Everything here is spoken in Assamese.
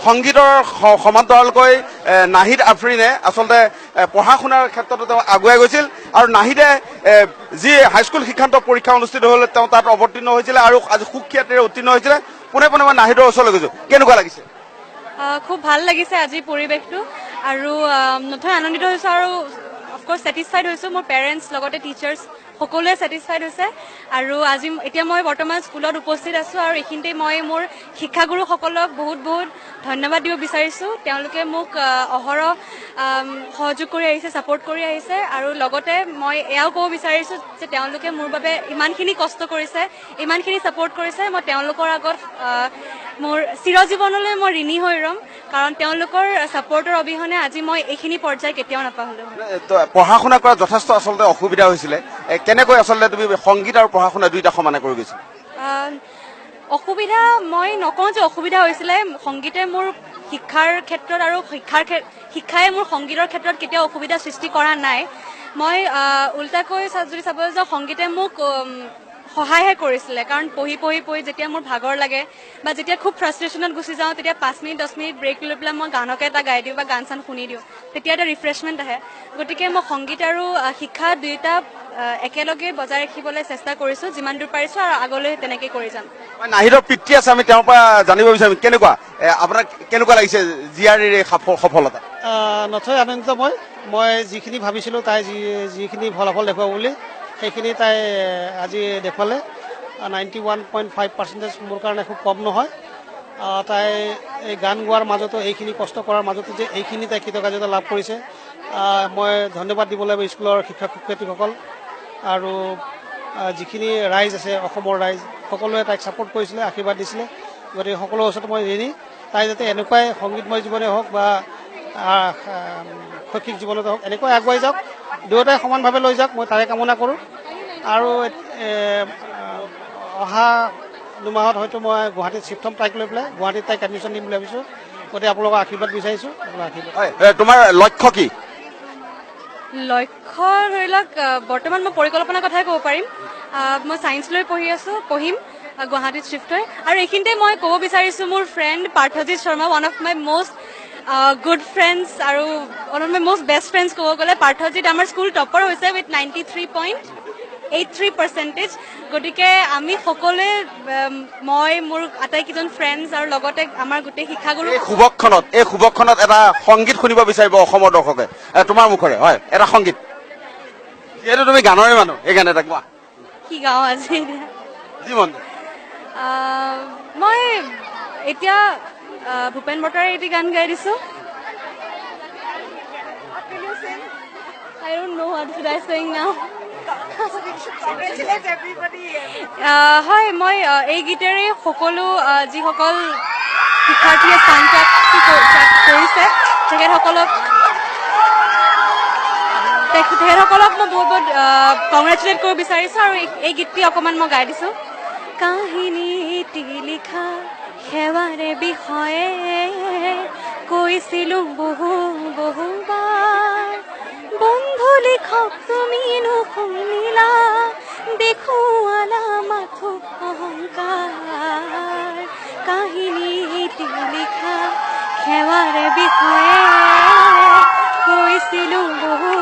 সংগীতৰ সমান্তৰালকৈ নাহিদ আফৰিনে আচলতে পঢ়া শুনাৰ ক্ষেত্ৰতো তেওঁ আগুৱাই গৈছিল আৰু নাহিদে যি হাইস্কুল শিক্ষান্ত পৰীক্ষা অনুষ্ঠিত হ'ল, তেওঁ তাত অৱতীৰ্ণ হৈছিলে আৰু আজি সুখ্যাতিৰে উত্তীৰ্ণ হৈছিলে। পোনে পোনে মই নাহিদৰ ওচৰলৈ গৈছো। কেনেকুৱা লাগিছে? খুব ভাল লাগিছে আজি পৰিৱেশটো আৰু নথৈ আনন্দিত হৈছোঁ আৰু অফক'ৰ্চ ছেটিছফাইড হৈছোঁ। মোৰ পেৰেণ্টছ লগতে টিচাৰ্ছ সকলোৱে ছেটিছফাইড হৈছে। আৰু আজি এতিয়া মই বৰ্তমান স্কুলত উপস্থিত আছোঁ আৰু এইখিনিতে মই মোৰ শিক্ষাগুৰুসকলক বহুত বহুত ধন্যবাদ দিব বিচাৰিছোঁ। তেওঁলোকে মোক অহৰহ সহযোগ কৰি আহিছে, ছাপৰ্ট কৰি আহিছে। আৰু লগতে মই এয়াও ক'ব বিচাৰিছোঁ যে তেওঁলোকে মোৰ বাবে ইমানখিনি কষ্ট কৰিছে, ইমানখিনি ছাপৰ্ট কৰিছে, মই তেওঁলোকৰ আগত মোৰ চিৰজীৱনলৈ মই ঋণী হৈ ৰ'ম, কাৰণ তেওঁলোকৰ ছাপৰ্টৰ অবিহনে আজি মই এইখিনি পৰ্যায় কেতিয়াও নাপাহলো। পঢ়া শুনা কৰা যথেষ্ট আচলতে অসুবিধা হৈছিলে। কেনেকৈ আচলতে তুমি সংগীত আৰু পঢ়া শুনা দুইটা সমানে কৰি গৈছিলা? অসুবিধা মই নকওঁ যে অসুবিধা হৈছিলে। সংগীতে মোৰ শিক্ষাৰ ক্ষেত্ৰত আৰু শিক্ষাই মোৰ সংগীতৰ ক্ষেত্ৰত কেতিয়াও অসুবিধা সৃষ্টি কৰা নাই। মই উল্টাকৈ যদি চাবলৈ যাওঁ, সংগীতে মোক সহায়হে কৰিছিলে, কাৰণ পঢ়ি পঢ়ি পঢ়ি যেতিয়া মোৰ ভাগৰ লাগে বা যেতিয়া খুব ফ্ৰাষ্ট্ৰেশ্যনত গুচি যাওঁ, তেতিয়া 5 মিনিট 10 মিনিট ব্ৰেক লৈ পেলাই মই গানকে এটা গাই দিওঁ বা গান চান শুনি দিওঁ, তেতিয়া এটা ৰিফ্ৰেছমেণ্ট আহে। গতিকে মই সংগীত আৰু শিক্ষা দুয়োটা একেলগে বজাই ৰাখিবলৈ চেষ্টা কৰিছোঁ যিমান দূৰ পাৰিছোঁ আৰু আগলৈ তেনেকেই কৰি যাম। মই নাহিদৰ পিতৃ আছে, আমি তেওঁৰ পৰা জানিব বিচাৰিম কেনেকুৱা, আপোনাক কেনেকুৱা লাগিছে জীয়াৰীৰ এই সফলতা? নথৈ আনন্দিত মই। মই যিখিনি ভাবিছিলোঁ, তাই যিখিনি ফলাফল দেখুৱাব বুলি, সেইখিনি তাই আজি দেখুৱালে। 91.5 পাৰ্চেণ্টেজ মোৰ কাৰণে খুব কম নহয়। তাই এই গান গোৱাৰ মাজতো, এইখিনি কষ্ট কৰাৰ মাজতো যে এইখিনি তাই কৃতকাৰ্যতা লাভ কৰিছে, মই ধন্যবাদ দিব লাগিব স্কুলৰ শিক্ষক শিক্ষয়িত্ৰীসকল আৰু যিখিনি ৰাইজ আছে, অসমৰ ৰাইজ সকলোৱে তাইক ছাপোৰ্ট কৰিছিলে, আশীৰ্বাদ দিছিলে। গতিকে সকলোৰে ওচৰত মই ঋণী। তাই যাতে এনেকুৱাই সংগীতময় জীৱনে হওক বা শৈক্ষিক জীৱনতে হওক, এনেকুৱাই আগুৱাই যাওক, দুয়োটাই সমানভাৱে লৈ যাওক, মই তাৰে কামনা কৰোঁ। আৰু অহা 2 মাহত হয়তো মই গুৱাহাটীত শ্বিফ্ট হ'ম তাইক লৈ পেলাই। গুৱাহাটীত তাইক এডমিশ্যন দিম বুলি ভাবিছোঁ। গতিকে আপোনালোকৰ আশীৰ্বাদ বিচাৰিছোঁ, আপোনালোকৰ আশীৰ্বাদ। হয়, তোমাৰ লক্ষ্য কি? লক্ষ্য ধৰি লওক, বৰ্তমান মই পৰিকল্পনাৰ কথাই ক'ব পাৰিম। মই ছায়েন্স লৈ পঢ়ি আছোঁ, পঢ়িম গুৱাহাটীত শ্বিফ্ট হৈ। আৰু এইখিনিতে মই ক'ব বিচাৰিছোঁ, মোৰ friend Parthajit Sharma, one of my most good friends আৰু one of my most best friends ক'ব গ'লে, পাৰ্থজিৎ আমাৰ স্কুল টপাৰ হৈছে with 93.83 percentage। গতিকে আমি সকলোৱে, মই, মোৰ আটাইকেইজন ফ্ৰেণ্ডছ আৰু লগতে আমাৰ গোটেই শিক্ষাগুৰু এই শুভক্ষণত এটা সংগীত শুনিব বিচাৰিব অসমৰ দৰ্শকে তোমাৰ মুখৰে। হয়, এটা সংগীত, যিহেতু তুমি গানৰে মানুহ, এই গান এটা গোৱা। কি গাওঁ আজি? যি মন যায়। মই এতিয়া ভূপেন বৰাৰ এটি গান গাই দিছো। I don't know what should I sing now. Congratulate everybody. হয়, মই এই গীতেৰে সকলো যিসকল শিক্ষাৰ্থীয়ে স্থান প্ৰাপ্তি কৰিছে, তেখেতসকলক মই বহুত বহুত কংগ্ৰেচুলেট কৰিব বিচাৰিছো আৰু এই গীতটি অকণমান মই গাই দিছো। কাহিনীটি লিখা সেৱাৰে বিষয়ে কৈছিলো বহু বহুবাৰ, বন্ধু লিখক, তুমি নুশুনিলা, দেখুৱালা মাথো অহংকাৰ। কাহিনীটি লিখা সেৱাৰে বিষয়ে কৈছিলো বহু